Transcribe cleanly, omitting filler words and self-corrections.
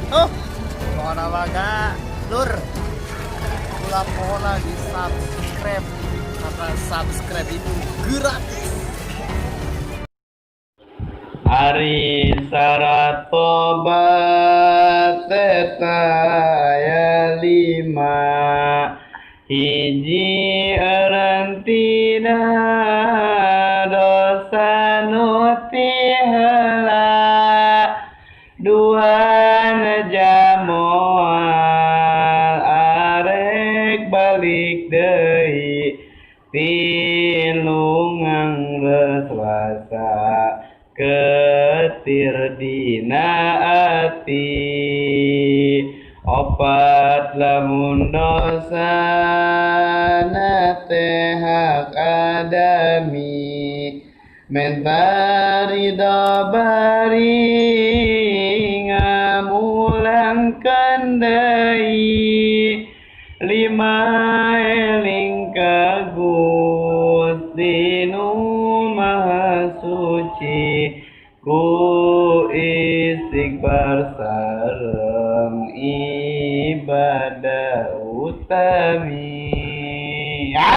Oh, pokona mah lur, ulah poho di subscribe karena subscribe itu gratis. Ari syarat tobat eta aya lima: hiji, eureun tina dosa nu ti heula; dua, neja moal arek balik deui; tilu, ngangreus rasa getir dina ati; opat, lamun dosana teh hak adami, menta ridho bari ngamulangkeun deui; lima, eling ka Gusti Nu Maha Suci ku istighfar sareng ibadah.